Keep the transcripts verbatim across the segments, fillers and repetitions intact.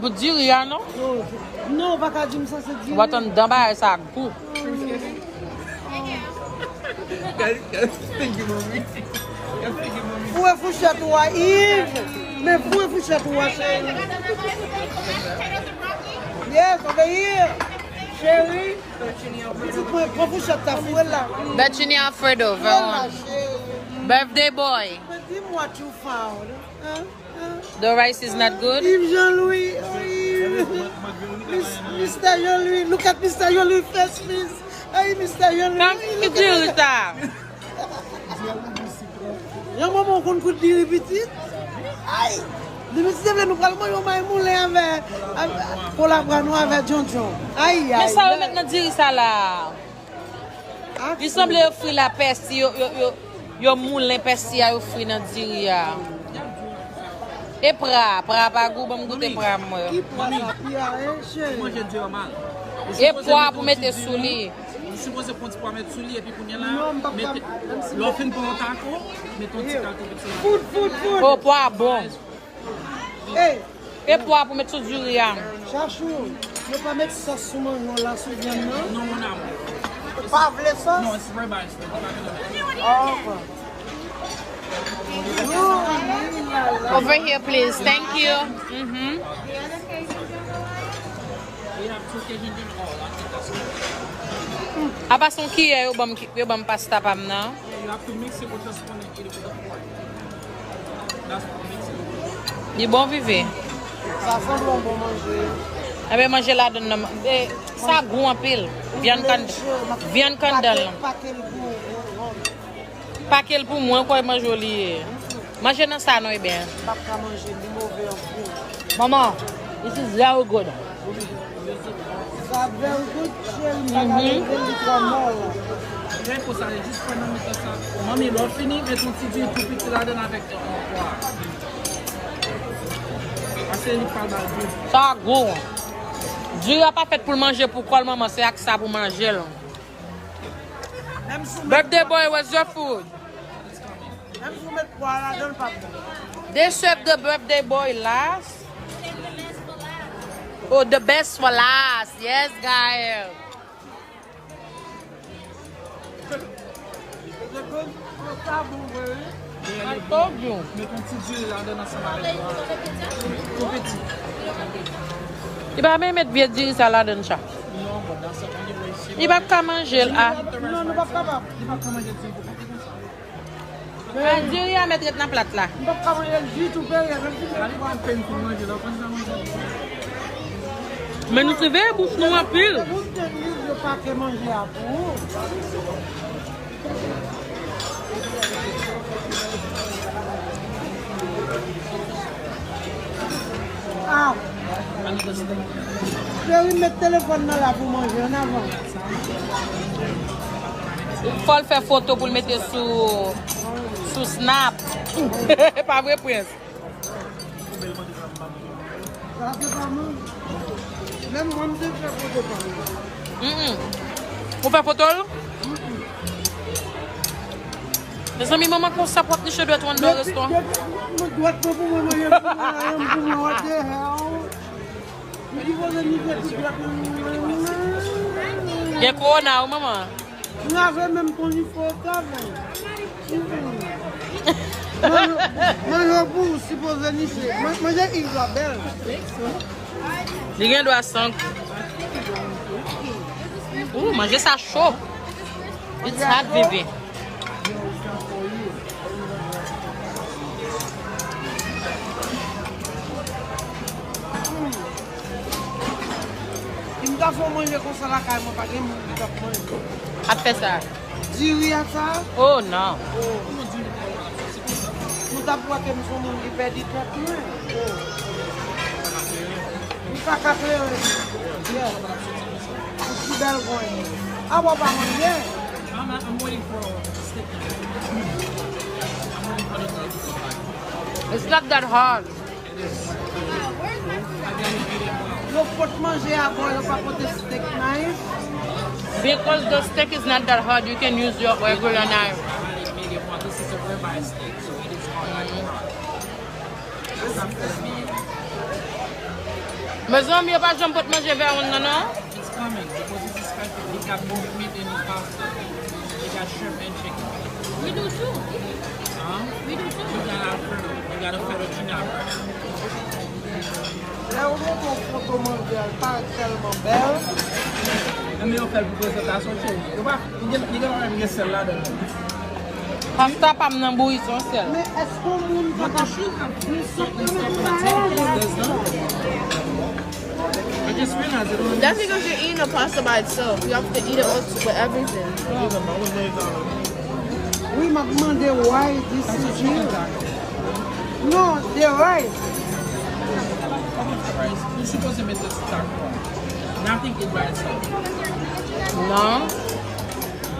Pou diri a, non? Non, non, ou pa ka di m sa se diri. Ou pa tann dan bagay sa gou. Foure fouchèt ou a, Yves. Men foure fouchèt ou a, cheri. Yes, over here. Cheri. Pitit mwen, pran fouchèt la, foure l la. Virginia Alfredo, Veron. Birthday boy. But di m what you found. Hein? The rice is not good. Yves Jean Louis, oh, Yves. Mis-, Mister Jean Louis, look at Mister Jean Louis face, please. Ay, Mister Jean Louis. Ay, look at diri sa. Yon manman konn kout diri pitit. Ay, depi si se vle nou pral manje yon may moulen avè, avè kolabra nou avè John John. Ay, ay. Men sa yo met nan diri sa la. Li sanble yo fri la pèsi, yo, yo, yo, yo moulen pèsi a, yo fri nan diri a. E pra, pra pa gou, ban m goute pra mwen. Ki pra sa, pi a, eh, cheri? Ou manje diri a mal. E pwa pou mete sou li. Ou sipoze pran ti pwa met sou li, epi kounye a la, mete, lè w fin pran yon tako, mete yon ti kalite sou la. Food, food, food. O, pwa bon. Hey. E pwa pou met sou diri a. Chachou, yo pa met sòs sou manman la, sou vyann nan? Non, mon amour. Pa vle sòs? Non, it's ribeye steak. Oh, okay. Over here, please. Thank you. Mm-hmm. We have two Cajun dinner. Oh, I think that's good. Apa se yon kiyè yo ban m, yo ban m pasta pa m nan. Yeah, you have to mix it with the spoon and eat it with the fork. Li bon, Vivi? Sa sanble yon bon manje. Enben, manje ladann nan. E, sa gou anpil. Vyann kann-, vyann kanndan l. Pake l pou ou, Ron. Pake l pou mwen, kwè manje w li ye. Manje nan sa non, Eben. M p ap ka manje, li move anpil. Mama, this is very good. Sa very good, cheri, m pa ka leve, li twò mòl. Lè konsa, jis pran nan mitan sa. Manmi, lè w fini, met yon ti diri tou piti ladann avèk yon pwa. Pase li pral ba l gou. Sa gou. Diri a pa fèt pou l manje pou kò l, manman, se ak sa pou manje l. Menm si w met Birthday boy, where's your food? Menm si w met pwa ladan l, pa bon. They serve the birthday boy last. Oh, the best for last. Yes, Gaël. Sa bon vre, wi. I told you. Met yon ti diri ladan ansanm avèk pwa. Tou piti. Li pa menm met vye diri sa ladan, cha. Non, but that's the only way she. Li p ap ka manje l, a. Non, nou p ap kapab. Li p ap ka manje diri. A, diri a mèt ret nan plat la. M p ap ka manje l ditou, Perye, menm si m te pran pen pou manje la, w konn sa manje. Men nou siveye bouch nou anpil. Se pou te di yo pake manje a pou ou. Ah. Cheri, met telefòn nan la pou manje, ann avan. Fò l fè foto pou l mete sou, sou Snap. Pa vre, Prince? Sa se pa mwen. Menm mwen, m te fè foto pa mwen. Mm-mm. Ou fè foto l? Mm-mm. Mezanmi, manman konsa pou ap niche dwèt ou anndan restoran. Depi, depi, depi, dwèt mwen pou mwen, mwen, mwen, mwen, what the hell? Li sipoze niche tout dwèt mwen, mwen, mwen. Gen kowona, wi, manman. M lave menm pou niche, w ta vle. Manje, manje pou ou sipoze niche. Man-, manje Yves la bèl. Li gen dwa san gou. Ooh, manje sa cho. It's hot, Vivi. Si m ta fè w manje konsa lakay mwen, pa gen moun ki t ap manje. Ap fè sa. Diri a sa? Oh, non. Oh. Nou t ap wè ke m se yon moun ki pèdi tèt mwen. Oh. M pa ka klere. Yeah. Ou pi bèl konye. A, w pa manje? I'm, I'm waiting for steak. I'm waiting for the girl to come back. It's not that hard. Yo pot manje a bò, yo pa pote steak knife. Because the steak is not that hard, you can use your regular knife. This is a ribeye steak, so it is hard. I can hard. This is a ribeye. Mezanmi, yo pa janm pot manje vè yon nan, non? It's coming because it's spicy. It got both meat and pasta. It got shrimp and chicken. We do too. Huh? We do too. You got Alfredo. You got a fettuccine Alfredo. Lè ou montre yon foto manje a, l pa tèlman bèl. Menm yo fè l pou prezantasyon, cheri. Yo pa, li gen, li gen menm gen sèl ladan l. Pasta pa m nan bouyi, se yon sèl. Men èske yon moun ka pa... That's because you're eating a pasta by itself. You have to eat it all with everything. Wi, m ap mande why this is here. No, the rice. You're supposed to make this dark one. Nothing is by itself. Non.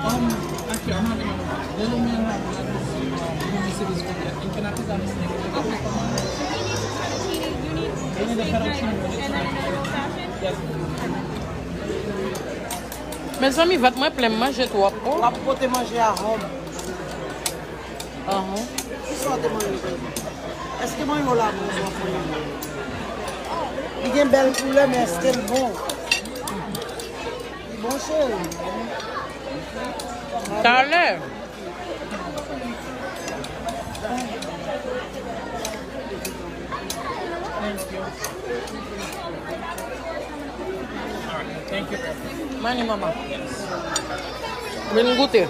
Um, actually, I'm having a little meal. Let me see this one. And can I please have a snack? Okay. You need, you need a steak knife and then another old fashioned? Yes. Mezanmi, vant mwen plen, m manje twòp. Oh. W ap pote manje a home. Ahn. Kisa w te manje jodi? Èske manje w la bon, jan w fè manje? Li gen bèl koulè, men èske l bon? Li bon, cheri. Talè. Mani, manman. Vin goute.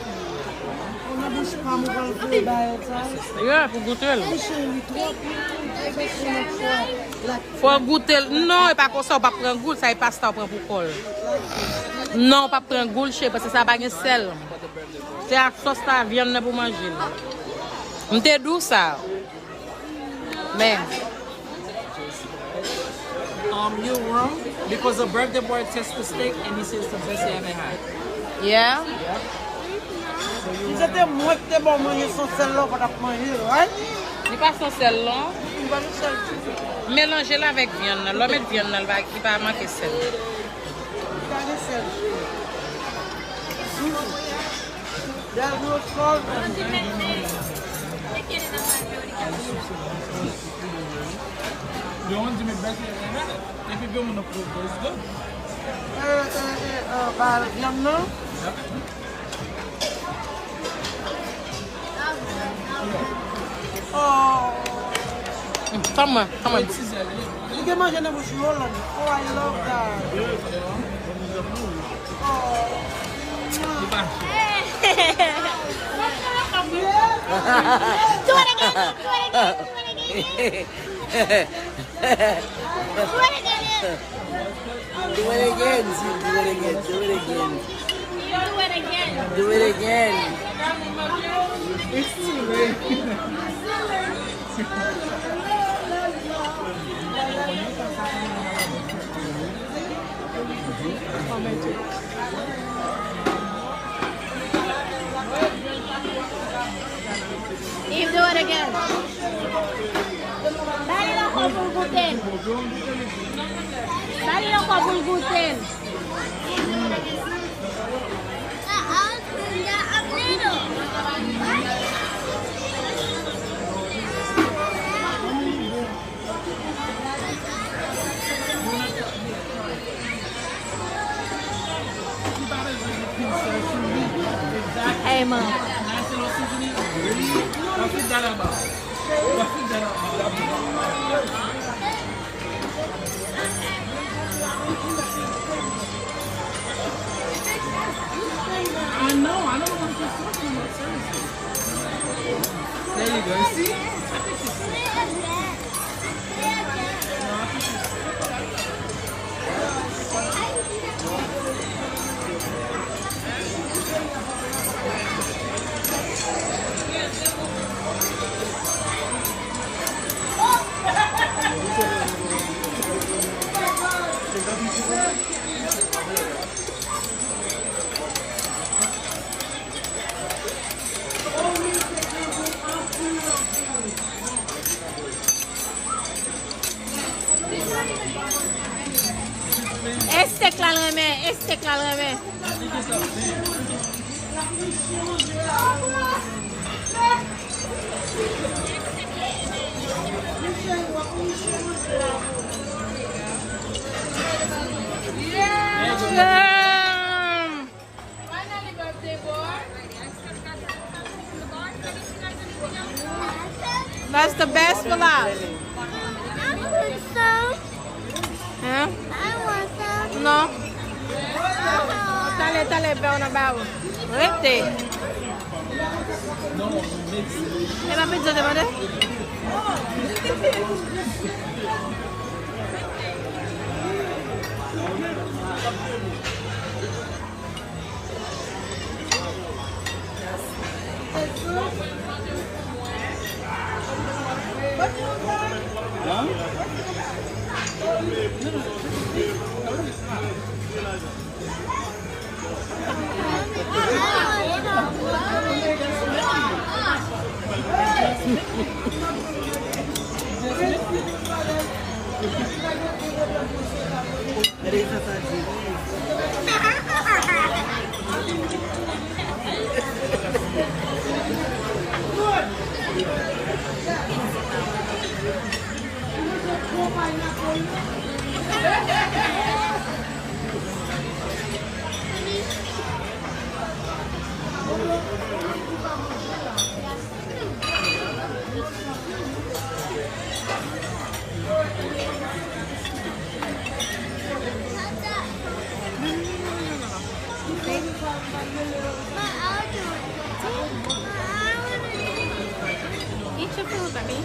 Nan bouch pa m, ou pral voye bagay sa? Yeah, pou goute l. Wi, cheri, li twòp, li twòp, li twòp. Fò w goute l. Non, e pa konsa, w p ap pran gou l, sa e pasta w pran pou kò l. Non, w p ap pran gou l, cheri, paske sa pa gen sèl. Se ak sòs la, vyann nan pou manje l. M te di w sa. Men. Um, you're wrong, because the birthday boy test the steak and he says it's the best he ever had. Yeah? Si se te mwen ki te ba w manje san sèl la, w pa t ap manje l, right? Li pa san sèl, non. Li pa san sèl ditou. Melanje l avèk vyann nan. Lè w met vyann nan, li pa, li pa manke sèl. Li pa gen sèl. Mm. There's no salt. They want to make best of it. If you give them the food, it's good. Eh, eh, eh, eh, ba vyann nan. Oh. Mm, come on, come on. Li gen manje nan bouch li, hold on. Oh, I love that. Oh. Do it again, do it again, do it again. Do it again. Do it again, Zim, do it again, do it again. Do it again. Do it again. It's too late. Yves, do it again. Ba li ankò pou l goute l. Ba li ankò pou l goute l. Hey, man. I know, I don't want to put something on Thursday. There you go. See? I think it's Estek la l renmen, estek la l renmen. That's the best for last. Hein? Non. Talè, talè, bè w nan ba ou. Rete. E pa pizza w te mande? Eat your food, baby.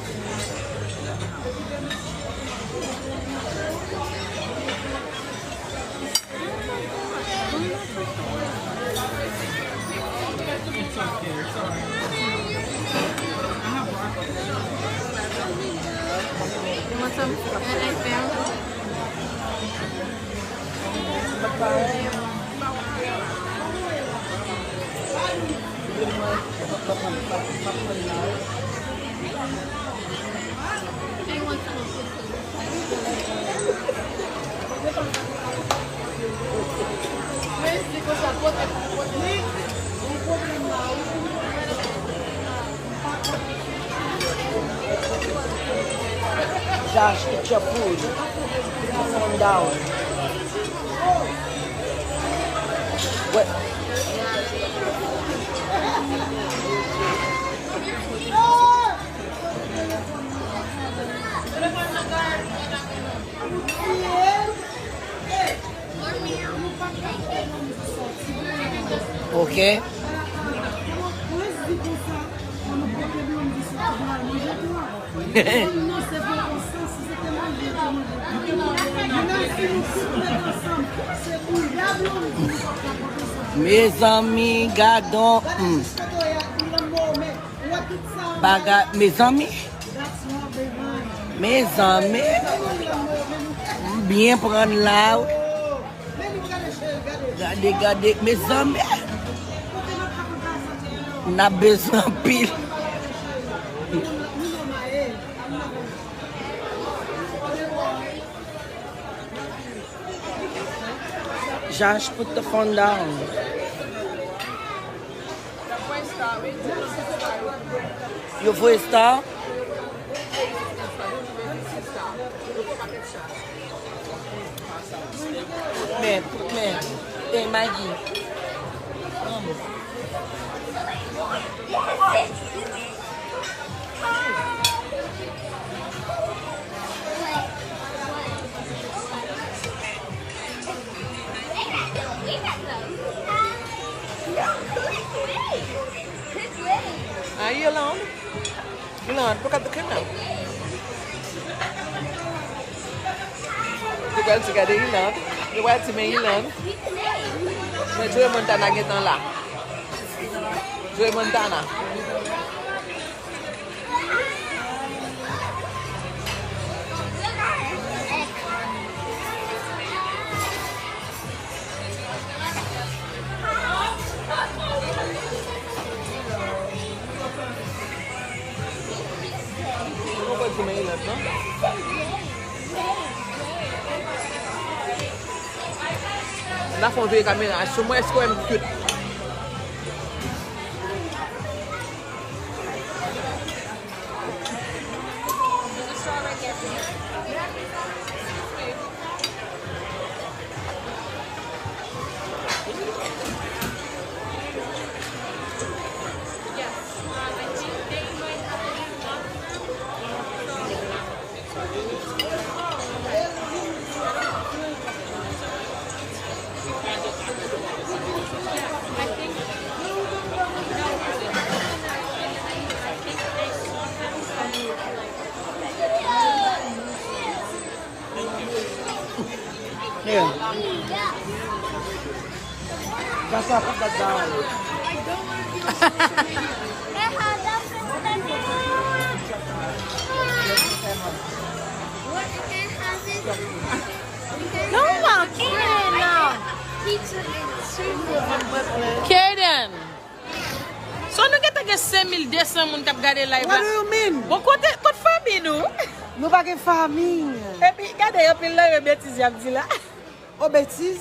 Josh, eat your food. Calm down. What? Ok. Mezanmi, gadon. Hmm. Bagay, mezanmi. Mezanmi. M byen pran la. Gade, gade, mezanmi. N ap bezwen anpil. Josh, put the phone down. Yo voye star? Men, men, hey, Maggie. Are you alone? Iland, look at the camera. Yo pral di gade Iland. Yo pral di men Iland. Men Joey Montana gentan la. Joey Montana. La fè yon vye kamera sou mwen, èske w wè m cute? That's why I put that down. No, Kaden, no. Kaden. So nou gentan gen senk mil de san moun k ap gade live la. What do you mean? Bon, kote, kot fanmi nou? Nou pa gen fanmi. Epi, gade, anpil nan yo betiz y ap di la. O betiz?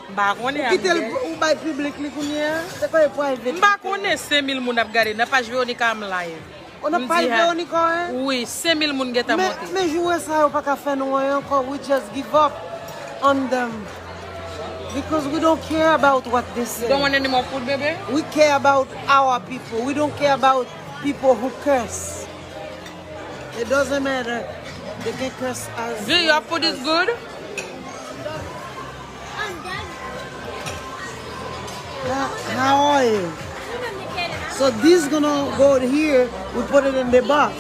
M pa konnen. Ou kite l, ou bay piblik li kounye a? Se kwa e private? M pa konnen senk mil moun ap gade nan paj Veronica M live. O nan paj Veronica, hein? Wi, senk mil moun gentan monte. Men joure sa yo pa ka fè nou anyen ankò. We just give up on them. Because we don't care about what they say. You don't want any more food, baby? We care about our people. We don't care about people who curse. It doesn't matter. They can curse as. Do your food is good? How, how are you? So this gonna go here. We put it in the box,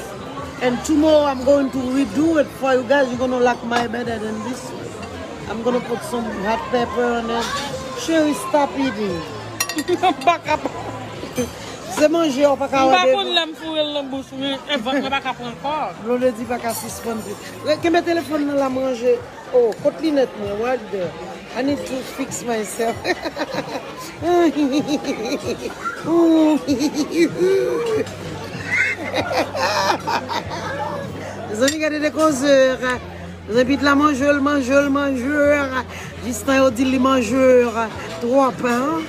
and tomorrow I'm going to redo it for you guys. You're gonna like my better than this one. I'm gonna put some hot pepper on it. Sherry, stop eating. M pa kapab. Se manje w pa ka wè devan. M pa konn lè m foure l nan bouch mwen, e vant mwen pa ka pran kò. Blondedy pa ka sispann di. Kenbe telefòn nan la, manje. Oh, kot linèt mwen? What the? I need to fix myself. Mezanmi, gade de kozè. Mezanmi, pitit la manje l, manje l, manje l. Jistan yo di li manje l twòp, hein?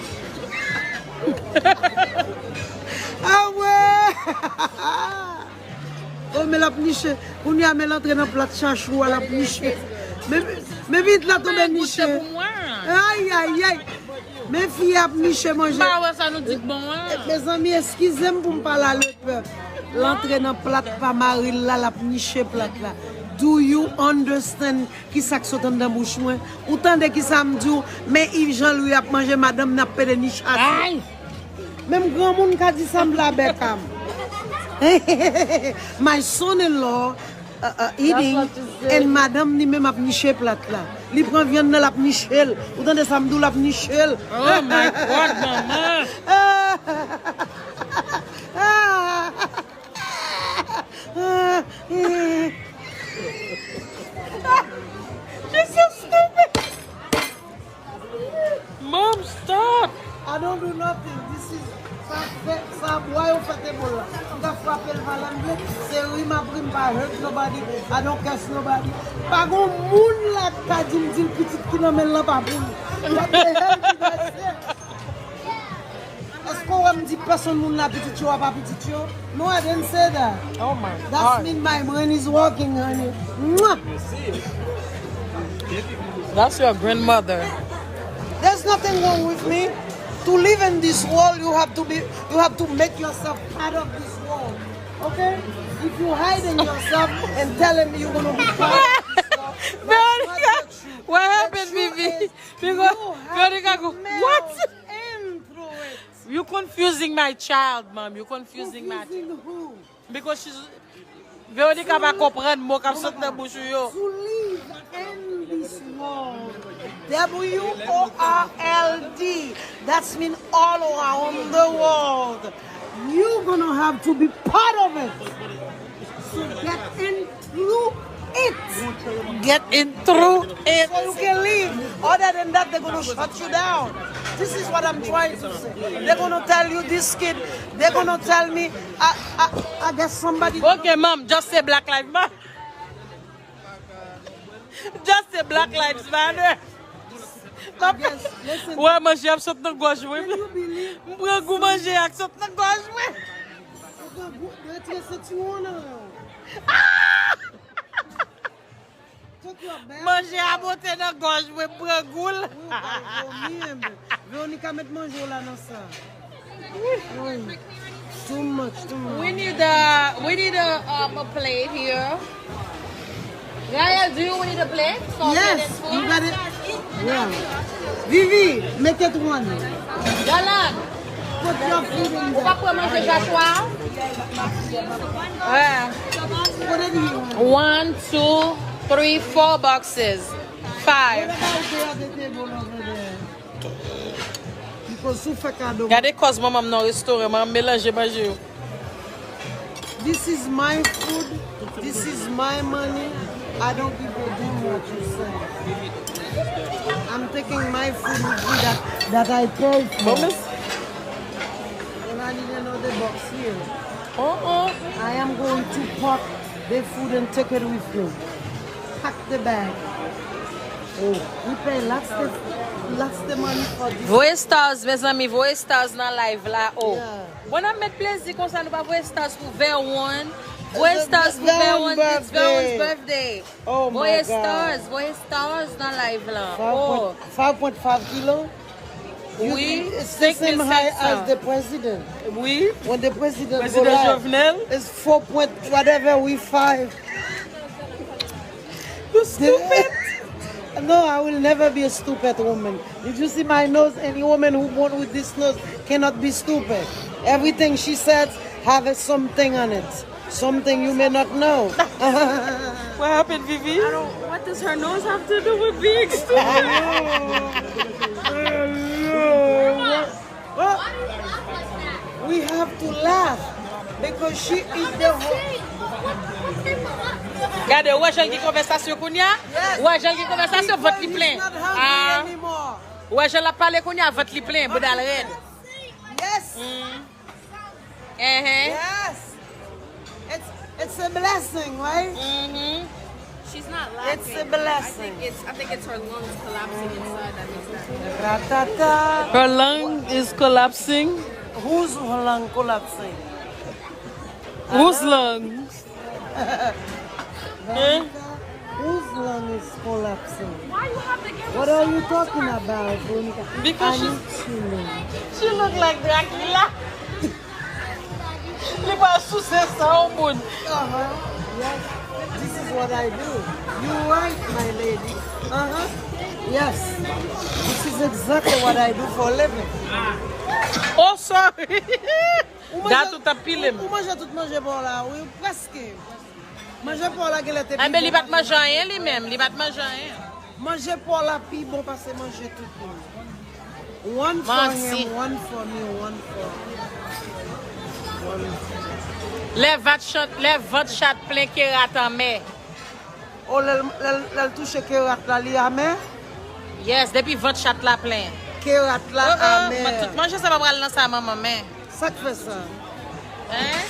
Ah ouais! Oh, men l ap niche. Kounye a, men l antre nan plat chachou a, l ap niche. Men, men pitit la tonbe niche. Ay, ay, ay. Men fi a ap niche manje. M pa wè sa nou di k bon an. Mezanmi, eskize m pou m pale a lepèp. L antre nan plat pa mari l la, l ap niche plat la. Do you understand kisa k sot anndan bouch mwen? Ou tande kisa m di w? Men Yves Jean Louis ap manje, madanm nan ap pede nich ase. Ay! Menm granmoun ka di sa m la bèk a m. My son-in-law uh, uh, eating, and madanm li menm ap niche plat la. Li pran vyann nan, l ap niche l. Ou tande sa m di w, l ap niche l. Oh my God, manman! She's so stupid. Mom, stop! I don't do nothing. This is, sa fè, sa bwa yo fè te bol la. M ka frape l pa lè m vle. Se ri m ap ri, m pa hurt nobody. I don't curse nobody. Pa gon moun la k ka di m di l pitit ki nan men l lan pa pou li. What the hell did I say? Èske w wè m di pèsonn moun la pitit yo a pa pitit yo? No, I didn't say that. Oh my God. That mean my brain is working, honey. Mwah! That's your grandmother. There's nothing wrong with me. To live in this world, you have to be, you have to make yourself part of this world. Okay? If you hiding yourself and telling me you're gonna be part of this world, that's not the truth. What happened, Vivi? Because Veronica go, what? In through it. You confusing my child, mom. You confusing my child. Confusing who? Because she's, Veronica pa konprann mo k ap sot nan bouch ou yo. To live in this world. W O R L D. That's mean all around the world. You gonna have to be part of it. So get in through it. Get in through it. So you can leave. Other than that, they're gonna shut you down. This is what I'm trying to say. They're gonna tell you this kid, they're gonna tell me, I, I, I guess somebody. Okay, mom, just say Black Lives Matter. Just say Black Lives Matter. Wè, manje ap sot nan gòj mwen. M pran gou manje ak sot nan gòj mwen. Manje a monte nan gòj mwen, m pran gou l. Veronica met manje w la nan sa. Too much, too much. We need a, we need a, um, a plate here. Gael, do you need a plate? Yes, you got it. Yeah. Vivi, make it one. Galan, put your food in there. Ou pa pran manje Joshua? Put it here. One, two, three, four boxes. Five. What about the other table over there? Because who fè kado? Gade kòz manman m nan restoran, manman m melanje manje yo. This is my food. This is my money. I don't give a damn what you say. I'm taking my food with me that, that I pay for. Bon, miss. And I need another box here. Uh-uh. I am going to pack the food and take it with me. Pack the bag. Oh, we pay lots of, lots of money for this. Voye stars, mezanmi, voye stars nan live la. Oh. Yeah. Bon, n ap met plezi konsa, nou pa voye stars pou Verwon. Voye stars pou Verwon, it's Verwon's birthday. Oh my God. Voye stars, voye stars nan live la. Oh. Five point five kilo? Wi, senk mil senk san. It's the same height as the president. Wi. When the president go live, Jovenel, it's four point whatever, we five. You stupid. No, I will never be a stupid woman. Did you see my nose? Any woman who born with this nose cannot be stupid. Everything she says have a something on it. Something you may not know. What happened, Vivi? I don't, what does her nose have to do with being stupid? Hello. Hello. What? What? We have to laugh because she eat the whole. Gade, ou wè jan l gen konvèsasyon kounye a? Yes. Ou wè jan l gen konvèsasyon, vant li plen. He's not hungry anymore. Ou wè jan l ap pale kounye a, vant li plen, bouda l rèd. Yes. Mm. Uh-huh. Yes. It's, it's a blessing, right? Mm-hmm. She's not laughing. It's a blessing. I think it's, I think it's her lungs collapsing inside that makes that. Ratata. Her lung is collapsing. Whose lung collapsing? Whose lungs? Huh? Whose lung is collapsing? What are you talking about, Veronica? Because she, she look like Dracula. Li pa souse san yon moun. Uh-huh. Yes. This is what I do. You right, my lady. Uh-huh. Yes. This is exactly what I do for a living. Oh, sorry. Ou manje, dat ou t ap pile m. Ou, ou manje tout manje pa w la, wi, prèske. Manje pa w la genlè te pi bon. Enben, li pa t manje anyen li menm, li pa t manje anyen. Manje pa w la pi bon pase manje tout moun. One for him, one for me, one for, one for. Lè vat chan-, lè vant chat plen, ke rat anmè. Oh, lè l, lè l, lè l touche ke rat la, li amè? Yes, depi vant chat la plen. Ke rat la amè. Tout manje sa pa pral nan sa manman men. Sa k fè sa? Hein?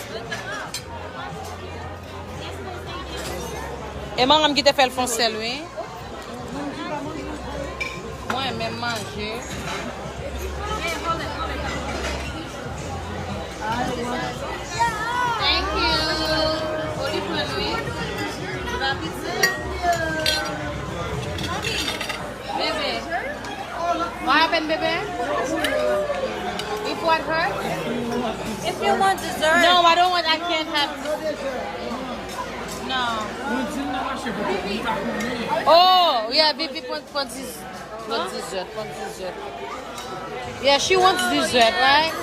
E manman m ki te fè l fon sèl, wi. Mwen menm manje. Thank you. Oli pran wi. Rapid sila. Bebe. What happened, bebe? If what hurt? If you want dessert. No, I don't want, I can't have. No. Oh, yeah, Vivi pran, pran dis-, pran dessert, pran dessert. Yeah, she wants dessert, right?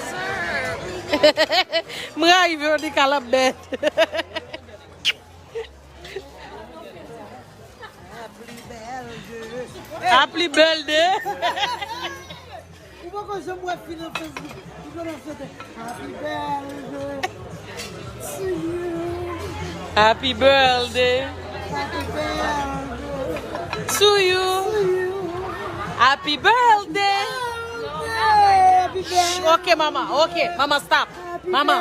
M rayi Veronica, l ap bèt. Happy birthday. Ou poko janm wè fi nan Facebook. Li konn ap chante, Happy birthday to you. Happy birthday. Happy birthday. To you. To you. Happy birthday. Happy birthday. Shh, ok, mama. Ok, mama, stop. Happy birthday. Mama,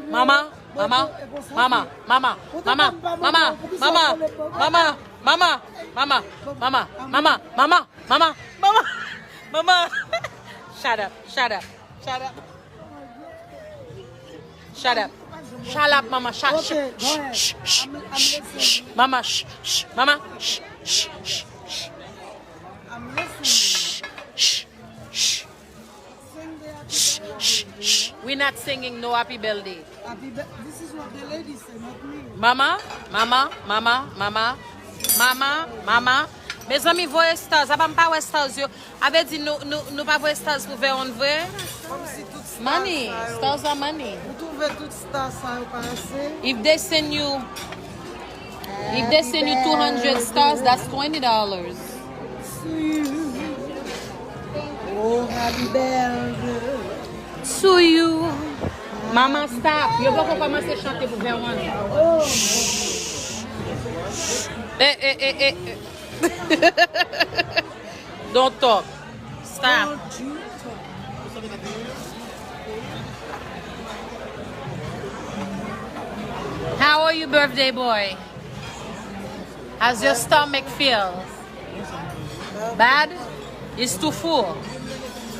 mama, mama, mama, mama, mama, mama, mama, mama, mama, mama, mama, mama, mama, mama, mama, mama, mama, mama, mama. Shut up, shut up, shut up. Shut up. Shut up, mama. Shut, okay, shh, go ahead. Shh, shh, I'm, I'm shh, listening. Shh. Mama, shh, shh, mama, shh, shh, shh, shh. I'm listening. Shh, shh, shh. Shh, shh, shh. We not singing no happy birthday. Happy bir-, this is what the lady said, not me. Mama, mama, mama, mama, mama, mama. Mezanmi, voye stars. Apa m pa wè stars yo. A vle di nou, nou, nou pa voye stars pou Veron vre? Kòmsi tout stars sa yo. Money. Stars are money. Ou twouve tout stars sa yo pa ase? If they send you, if they send you two hundred stars, that's twenty dollars. To you. Mama, stop. Yo poko kòmanse chante pou Verwan. Eh, eh, eh, eh, eh. Don't talk. Stop. How are you, birthday boy? How's your stomach feel? Bad? It's too full.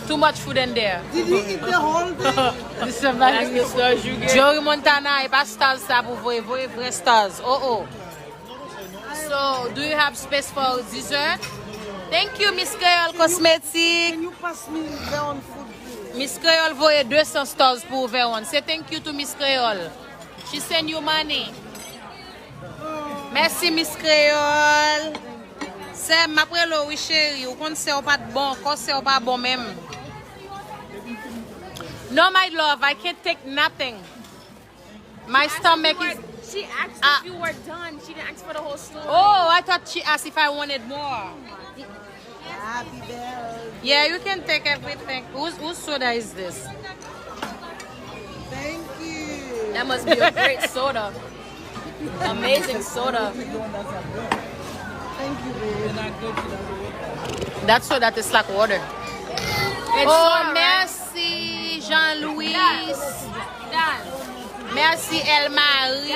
Too much food in there. Did he eat the whole thing? This is Joey Montana, e pa stars sa pou voye, voye vrè stars. Oh, oh. So, do you have space for dessert? Thank you, Miss Creole Cosmetic. Can you pass me Verwan food, please? Miss Creole voye de san stars pou Verwan. Say thank you to Miss Creole. She send you money. Mèsi, Miss Creole. Sè m, m ap rele w, wi, cheri. Ou konn sè w pa t bon, kò sè w pa bon menm. No, my love, I can't take nothing. My stomach is. She asked if you were done. She didn't ask for the whole story. Oh, I thought she asked if I wanted more. Happy birthday. Yeah, you can take everything. Whose, whose soda is this? Thank you. That must be a great soda. Amazing soda. Thank you, baby. That soda tastes like water. It's oh, soda, right? Merci, Jean-Louis. Merci, El Marie.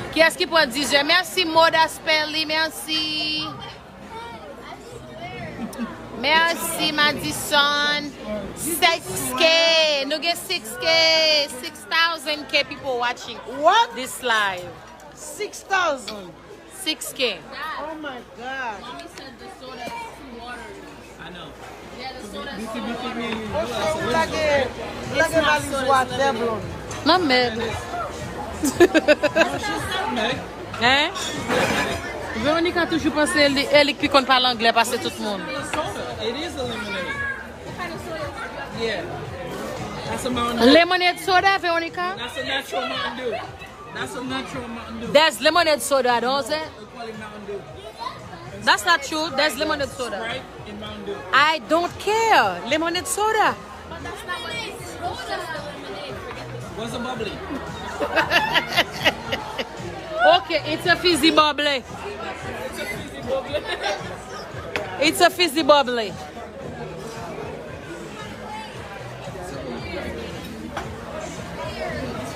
Kiyès ki pran dizè? Mèsi, Moda Sperly, mèsi. Mèsi, Madison. Six K. Nou gen six K, six thousand K people watching this live. Six thousand. Six K. Oh my God. Mommy said the soda is too watery. I know. Yeah, the soda is too watery. Ou lage, ou lage valiz ou atè, Blonde. Nan mèd. Hein? Veronica toujou panse e li, e li k pi konn pale anglè pase tout moun. It is a lemonade. Yeah. That's a Mountain Dew. Lemonade soda, Veronica? That's a natural Mountain Dew. That's a natural Mountain Dew. There's lemonade soda, don't it? They call it Mountain Dew. That's not true. There's lemonade soda. Sprite and Mountain Dew. I don't care. Lemonade soda. But that's not what this is. What's a bubbly? Okay, it's a fizzy bubbly. It's a fizzy bubbly. It's a fizzy bubbly.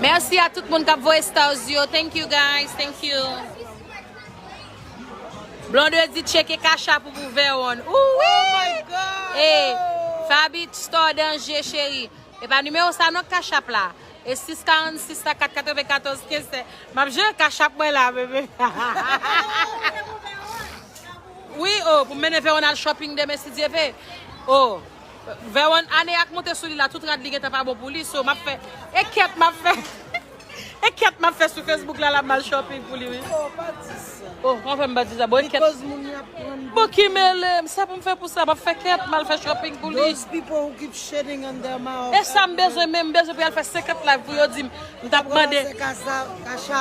Mèsi a tout moun k ap voye stars yo. Thank you, guys. Thank you. Blondedy tcheke Cash App ou pou Veron. Ooh, oh my God. Hey, Fabi Store Danger, cheri. E pa nimewo sa non, Cash App la. E sis karannsis la, kat katrevenkatòz kenz. M ap jere Cash App mwen la, bebe. Wi, oh, pou m mennen Veron al shopping demen, si Dye ve. Oh, Veron, ane a k monte sou li la, tout rad li gentan pa bon pou li, so m ap fè, e kèt m ap fè. E kèt m ap fè sou Facebook la, l ap mal shopping pou li, wi. Oh, pa di sa. Oh, kòman fè m pa di sa? Bon, e kèt. Because moun y ap pran. Bon, ki mele m, sa pou m fè pou sa, m ap fè kèt, m al fè shopping pou li. Those people who keep shitting on their mouth. E sa m bezwen, men m bezwen pou y al fè senkant live pou yo di m, m t ap mande. Cash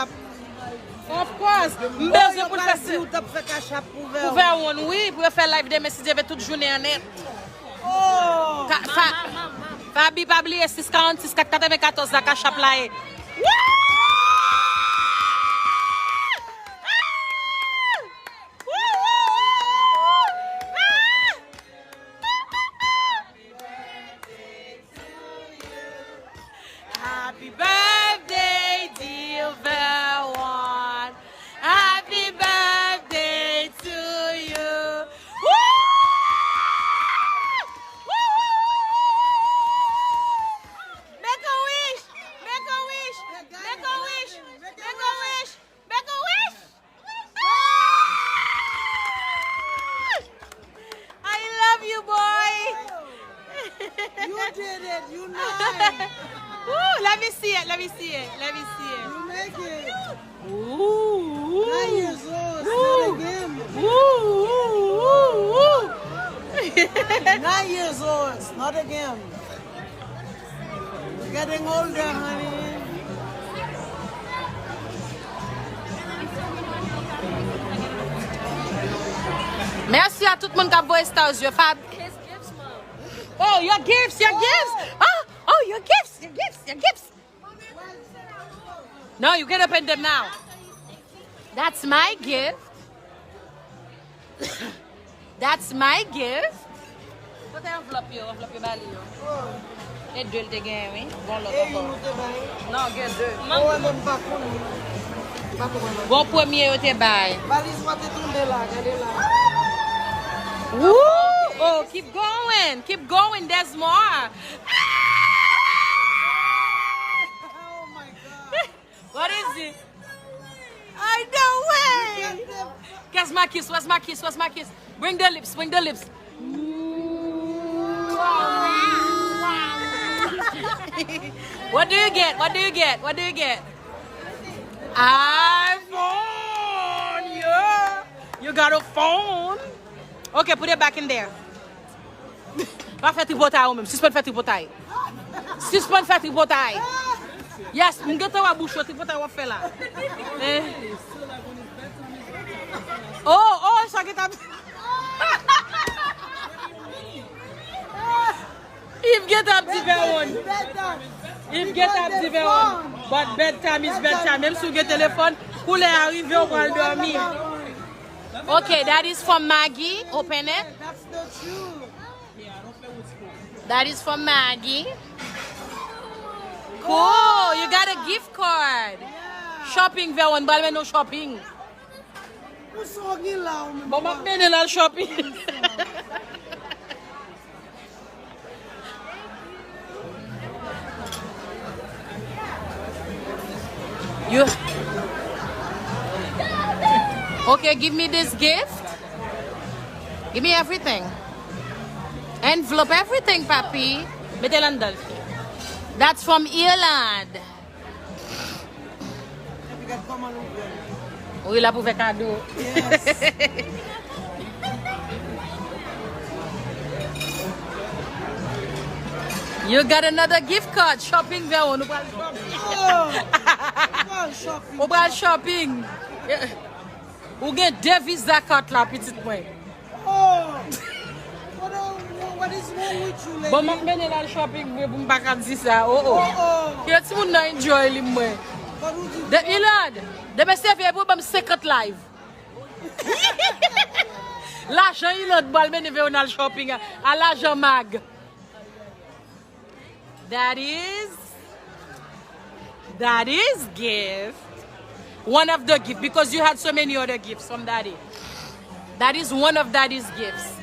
App. Of course. M bezwen pou l fè se. Ou t ap fè Cash App pou Veron. Pou Veron, wi, pou yo fè live demen, si Dye ve, tout jounen an nèt. Oh! Ka-, fa-, Fabi, pa bliye sis karannsis kat katrevenkatòz la, Cash App la ye. Woo! Happy birthday, dear Veron. Happy birthday to you. Woo! Woo, woo, woo, woo, woo! Make a wish! Make a wish! Make a wish! Make a wish! Make a wish! I love you, boy. You did it. You nice. Woo, let me see it. Let me see it. Let me see it. You make it. Ooh. Nine years old. Ooh. Ooh, ooh, ooh, ooh. Nine years old, not again. Getting older, honey. Mèsi a tout moun k ap voye stars yo. Fab. Oh, your gifts, your gifts. Oh, oh, your gifts, your gifts, your gifts. No, you can open them now. That's my gift. That's my gift. Kote anvlòp yo? Anvlòp yo ba li yo. E de l te genyen, wi. Gon lòt ankò. Non, gen de. Gon premye yo te bay. Valiz mwen te tonbe la, gade la. Woo! Oh, keep going, keep going, there's more. Oh my God. What is it? I know way. Where's my kiss? Where's my kiss? Where's my kiss? Bring the lips. Bring the lips. What do you get? What do you get? What do you get? iPhone. Yeah. You got a phone. Okay, put it back in there. Pa fè tripotay ou menm. Sispann fè tripotay. Sispann fè tripotay. Yes, m gentan wè bouch ou, tripotay w ap fè la. Eh. Oh, oh, sa gentan. Yves gentan ap di vèwonn. Yves gentan ap di vèwonn. But bedtime is bedtime. Menm si w gen telefòn, kou lè a rive, w pral dòmi. Okay, that is from Maggie. Open it. That is from Maggie. Cool, you got a gift card. Shopping, vèwonn, m pral mennen w shopping. Bon, m ap mennen l al shopping. You okay, give me this gift. Give me everything. Envelope everything, papi. Mete l anndan l. That's from Irlande. Epi gad kòman l ouvè l. Wi, l ap ouvè kado. Yes. You got another gift card. Shopping, vèwonn, nou pral shopping. Oh, nou pral shopping. Ou pral shopping. Ou gen de Visa card la, pitit mwen. Oh! What, what is wrong with you, lady? Bon, m ap mennen l al shopping vre pou m pa ka di sa. Oh, oh. Oh, oh. Kite timoun nan enjoy li, mwen. But who do you... De, Ilad, demen se vye pou ban m senkant live. Lajan Ilad pral mennen Veronal shopping a, a lajan Mag. That is, that is gift. One of the gift, because you had so many other gifts from daddy. That is one of daddy's gifts.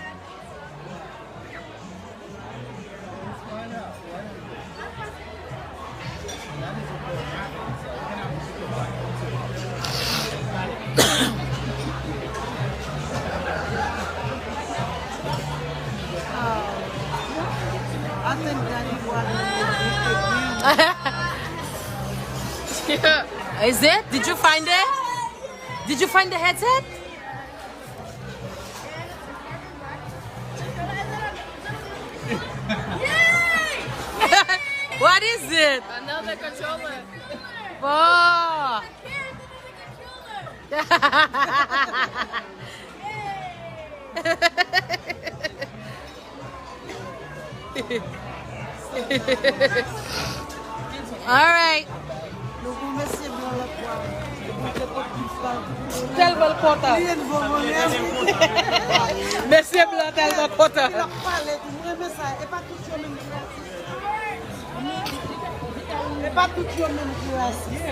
I think Daddy want to. Is it? Did you find it? Did you find the headset? What is it? Another controller. Oh. All right. Nou pou mesye blan lòt bwa. Tèlman l kontan. Mesye blan tèlman kontan. Li ap pale tou. Mwen renmen sa. E pa tout yo menm ki rasis. E pa tout yo menm ki rasis.